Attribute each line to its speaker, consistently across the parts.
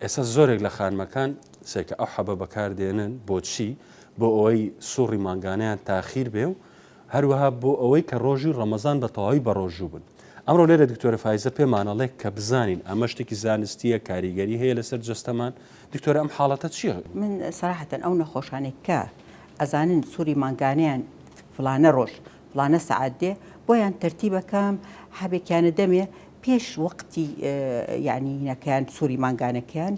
Speaker 1: ئێستا زۆرێک لە خانمەکان سێکە ئەو حەبە بەکاردێنن بۆچی؟ بۆ ئەوەی سوڕی مانگانەیان تاخیر بێ و هەروەها بۆ ئەوەی کە ڕۆژی ڕەمەزان بە تەواوی بەڕۆژوو بن. ئەمڕۆ لێرە دکتۆرە فایزە پێمانەڵێ کە بزانین ئەمە شتێکی زانستییە کاریگەری هەیە لەسەر جەستەمان؟ دکتۆرە ئەم حاڵەتە چییە؟
Speaker 2: من سەراحەتەن ئەو نەخۆشانەی کە ئەزانن سوری مانگانەیان فڵانە ڕۆژ فڵانە سەعات دێ بۆیان تەرتیبەکەم حەبێکیانە دەمێ پێش وەقتی یعنی هینەکەیان سوری مانگانەکەیان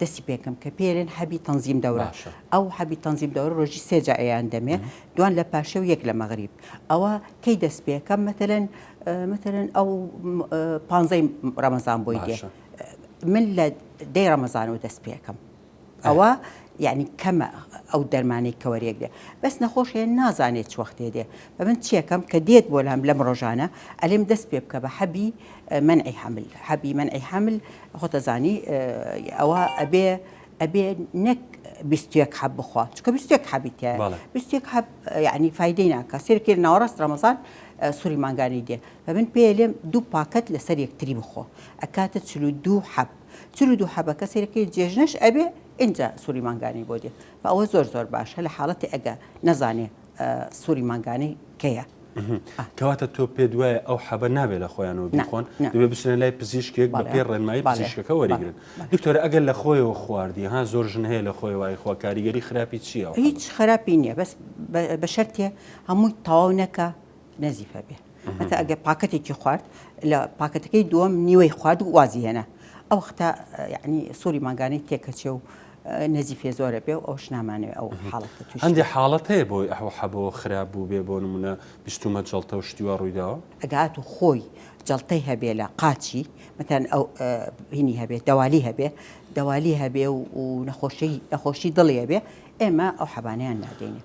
Speaker 2: دەستی پێکەم کە پێرێن حەبی تەنزیم دەورە ئەو حەبی تەنزیم دەورە ڕۆژی سێ جا ئەیان دەمێ دوان لە پاشە و یەک لە مەغریب ئەوە کەی دەست پێکەم مەتەلەن مەتەلەن ئەو پانزەی ڕەمەزان بۆی دێ من لە دەی ڕەمەزانەوە دەست پێکەم ئەوە یعنی کەمە ئەو دەرمانەی کە وەرێگرێ بەس نەخۆش هەیە نازانێت چ وەختێ دێ بە من چیەکەم کە دێت بۆ لام لەم ڕۆژانە ئەلێم دەست پێ بکە بە حەبی مەنعی حەمل حەبی مەنعی حەمل خۆتەزانی ئەوە ئەبێ ئەبێ نەک 21 حەب بخوا چکە 21 حەبی تایە 21 حەب یعنی فایدەی ناکە سێرکرد ناوەڕاست ڕەمەزان سوری مانگانی دێ بە من پێ لێم دوو پاکەت لەسەر یەکتری بخۆ ئەکاتە 42 حەب 42 حەبەکە سێرەکەی جێژنەش ئەبێ ئینجا سوری مانگانی بۆ دێ بە ئەوە زۆر زۆر باشە لە حاڵەتی ئەگە نەزانێ سوری مانگانەی کەیە.
Speaker 1: کەواتە تۆ پێت وایە ئەو حەبە نابێت لە خۆیانەوە بیخۆن دەبێت بچنە لای پزیشکێک بە پێی ڕێنمایی پزیشکەکە وەریگرن دکتۆرە ئەگەر لە خۆیەوە خواردی ها زۆر ژن هەیە لە خۆیەوە ئەیخوا کاریگەری خراپی چییە؟
Speaker 2: هیچ خراپی نییە بەس بە شەرتێ هەمووی تەواو نەکا نەزیفە بێ هەتا ئەگەر پاکەتێکی خوارد لە پاکەتەکەی دووەم نیوەی خوارد و وازی هێنا ئەو وەختە یعنی سووری مانگانەی تێکەچێ و نەزیفێ زۆرە بێ و ئەوش نامانەوێ ئەو حاڵەتە تووش
Speaker 1: هەندێک حاڵەت هەیە بۆی ئه و حەبەوە خراپ بوو بێ بۆ نمونە بیستومە جەڵتە و شتی وا ڕوویداوە؟
Speaker 2: ئەگە هاتوو خۆی جەڵتەی هەبێ لە قاچی مەتەن ئەو هینی هەبێ دەوالی هەبێ دەوالی هەبێ و نەخۆشی نەخۆشی دڵی هەبێ ئێمە ئەو حەبانەیان نادەینێ.